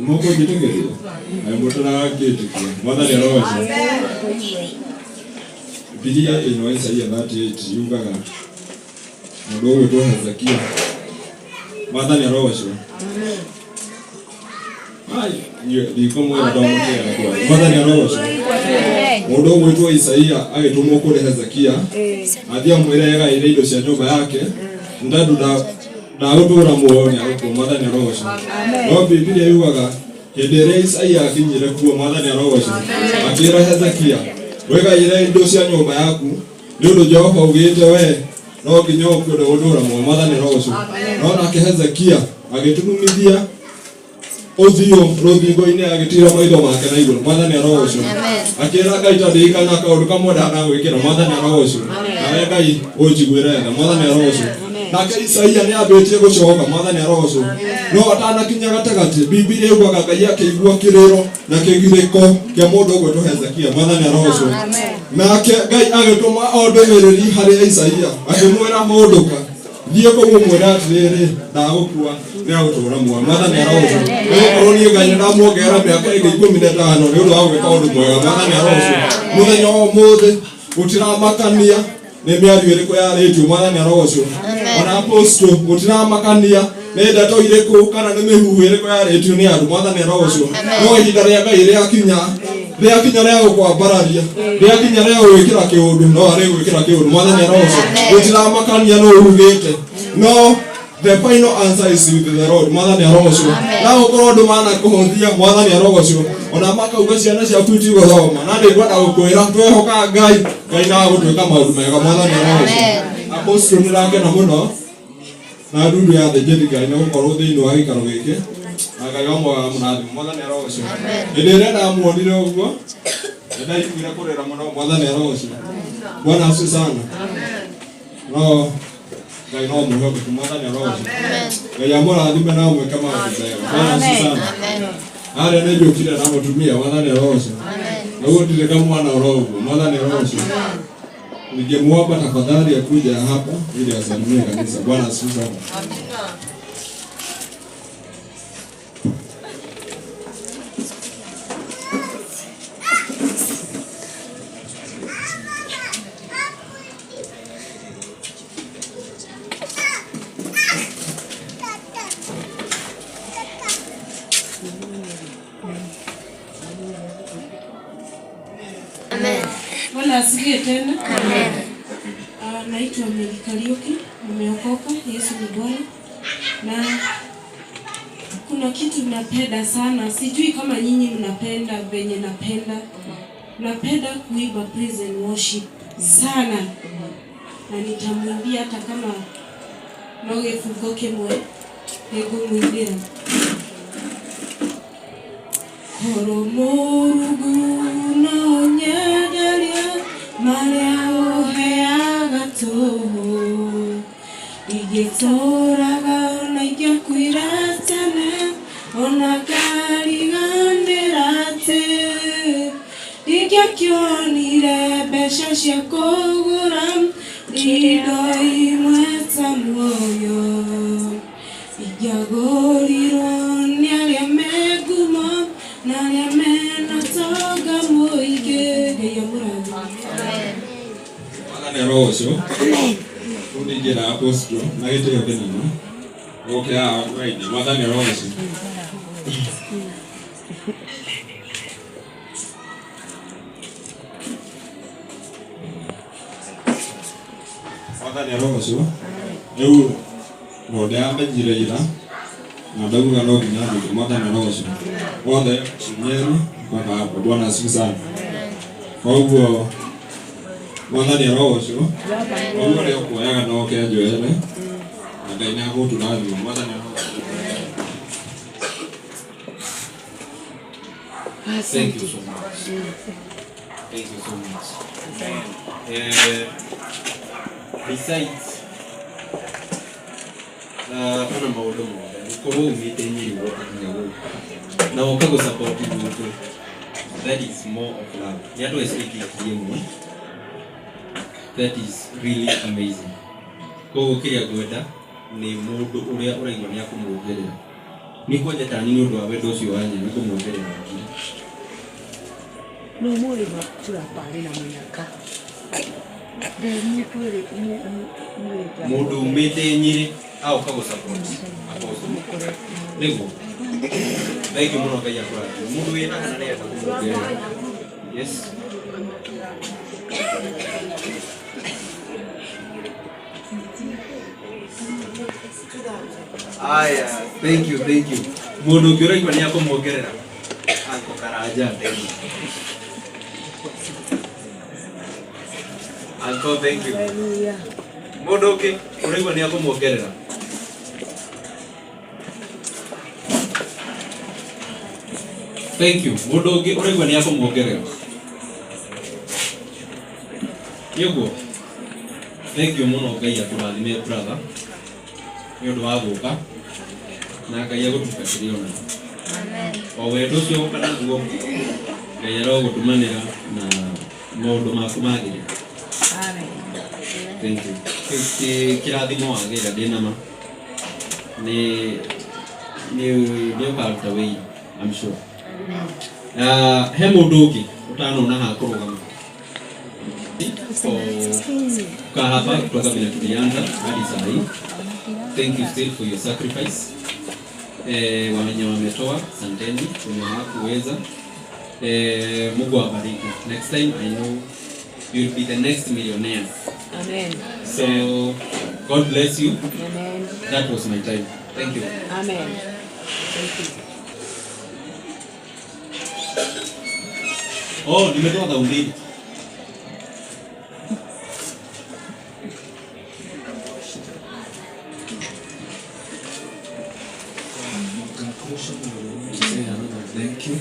Mũkũnjĩtĩkĩria? Aĩ mũtũrangĩtĩkia. Mwathani arogocwo. Bibilia thĩinĩ wa Isaia 38 yugaga mũndũ ũgwĩtwo Hezekia. Mwathani arogocwo. Ai, ndikũmwĩra ndamũkĩra kwaria. Mwathani arogocwo. Mũndũ ũgwĩtwo Isaia agĩtũmwo kũrĩ Hezekia athiĩ amwĩre egaĩre indo cia nyũmba yake nĩ tondũ ndagũtũũra muoyo nĩ agũkua. Mwathani arogocwo. No Bibilia yugaga hĩndĩ ĩrĩa Isaia akinyire kuo, Mwathani arogocwo, akĩra Hezekia, wĩgaĩre indo cia nyũmba yaku nĩ ũndũ Jehova augĩte we no nginya ũkue ndũgũtũũra muoyo. Mwathani arogocwo. No nake Hezekia agĩturumithia ũthiũ rũthingo-inĩ agĩtiira maitho make na igũrũ. Mwathani arogocwo. Akĩra Ngai ta ndirikana kaũndũ kamwe ndanagwĩkĩra. Mwathani arogocwo. Nawe Ngai ũnjiguĩre tha. Mwathani arogocwo. Nake Isaia nĩ ambĩtie gũcoka. Mwathani arogocwo. No atanakinya gatagatĩ, Bibilia yugaga Ngai akĩigua kĩrĩro na kĩgirĩko kĩa mũndũ ũgwĩtwo Hezekia. Mwathani arogocwo. Nake Ngai agĩtũma o ndũmĩrĩri harĩ Isaia akĩmwĩra hũndũka thiĩ kũu ũmwĩre atĩrĩrĩ ndagũkua nĩ agũtũũra muoyo. Mwathani arogocwo. Nĩgũkorwo niĩ Ngai nĩndamuongerera mĩaka ĩngĩ 15 nĩ ũndũ wa gwĩka ũndũ mwega. Mwathani arogocwo. Mũthenya wa ũmũthĩ gũtiramakania nĩ mĩario ĩrĩkũ yarĩtio. Mwathani arogocwo. Ona apostle gũtiramakania nĩ ndeto irĩkũ kana nĩ mĩhuhu ĩrĩkũ yarĩtio nĩ andũ. Mwathani arogocwo. No ihinda rĩa Ngai rĩakinya, rĩakinya rĩa gũkwambararia, rĩakinya rĩa gũgwĩkĩra kĩũndũ, no arĩgwĩkĩra kĩũndũ. Mwathani arogocwo. Gũtiramakania nũ ugĩte, no the final answer is with the Lord. Mwathani arogocwo. Na gũkorwo andũ manakũhũthia, Mwathani arogocwo, ona makauga ciana ciaku itigũthoma, na ndĩngwenda gũkwĩra twehoka Ngai, Ngai no agũtwĩka maũndũ mega. Mwathani arogocwo. Apostle, nĩndakena mũno na ndundu ya athĩnjĩri Ngai nĩ gũkorwo thĩinĩ wa gĩikaro gĩkĩ, na Ngai wa mwaga mũrathimo. Mwathani arogocwo. Hĩndĩ ĩrĩa ndamuonire ũguo nĩ ndaiguire kũrĩra mũno. Mwathani arogocwo. Bwana asifiwe sana. No Ngai no mwĩhokeku. Mwathani arogocwo. Ngai amũrathime na amwĩke maũndũ mega. Bwana asifiwe sana. Harĩa nĩ njũkire na mũtumia. Mwathani arogocwo. Naguo ndirĩ kamwana oro ũguo. Mwathani arogocwo. Ningemwomba tafadhali akuje hapa ili asalimie kanisa. Bwana asifiwe sana. Bwana asifiwe tena. Ah, naitwa Mary Kariuki, nimeokoka, Yesu ni Bwana. Na kuna kitu napenda sana, sijui kama nyinyi mnapenda venye napenda. Napenda kuimba praise and worship sana, na nitamwimbia hata kama no gĩbungo kĩmwe nĩngũmwimbĩra. Korwo Mũrungu no ũnyenderie marĩa ũheaga tũhũ, ingĩtũraga na ingĩakuire tene, ona ngariganĩra atĩ ndingĩakĩonire mbeca cia kũgũra indo imwe ta muoyo. Ingĩagũrirwo nĩ arĩa me ngumo na arĩa mena ũtonga mũingĩ. Ngai amũrathime. Mwathani arogocwo. Rĩu nĩingĩra apostle na gĩtĩo kĩnene ũke haha ũgeithie. Mwathani arogocwo. Mwathani arogocwo. Rĩu no ndĩramenyire ira na ndauga no nginya njũke. Mwathani arogocwo. Othe Nyeri mpaka hapa. Bwana asifiwe sana. Koguo Mwathani arogocwo. Koguo ũrĩa ũkuoyaga no oke anjoere na Ngai nĩ agũtũrathima. Mwathani arogocwo. Thank you so much. Thank you so much. Besides, na ona maũndũ mothe gũkorwo umĩte Nyeri woka nginya gũkũ na woka gũ support gũkũ, that is more of love. Nĩ andũ SAK ĩmwe, that is really amazing. Koguo kĩrĩa ngwenda nĩ mũndũ ũrĩa ũraigua nĩ akũmuongerera. Nĩ kwanja tani nĩ ũndũ wa wendo ũcio wanyu nĩ kũmuongerera ngiri. No mũrĩma tũraparĩ na mũnyaka. Mũndũ umĩte Nyĩrĩ agoka gũ-support Apostle. Nĩguo. Thank you mũno Ngai akũrathime. Mũndũ wĩ haha na nĩarenda kũmuongerera. Yes. Aya, thank you, thank you. Mũndũ ũngĩ ũraigua nĩ akũmuongerera. Uncle Karanja, thank you. Uncle, thank you. Mũndũ ũngĩ ũraigua nĩ akũmuongerera. Thank you. Mũndũ ũngĩ ũraigua nĩ akũmuongerera. Nĩ ũguo. Thank you mũno Ngai akũrathime brother. Nĩ ũndũ wa gũka na Ngai agũtungatĩre ona. O wendo ũcio ũka naguo Ngai arogũtũmanĩra na maũndũ maku magĩrĩre. Thank you. Kĩu kĩrathimo wagĩra ndĩ nama nĩ nĩ nĩ ũkaruta wĩira I'm sure. He mũndũ ũngĩ ũtanona ha kũrũgama kukaa hapa kutoka vile tulianza hadi saa hii. Thank you still for your sacrifice. Wenye wametoa, asanteni. Wenye hawakuweza, Mungu awabariki. Next time I know you'll be the next millionaires. Amen. So God bless you. Amen. That was my time. Thank you. Amen. Thank you. Oh, nimetoa thau mbili. Say another thank you.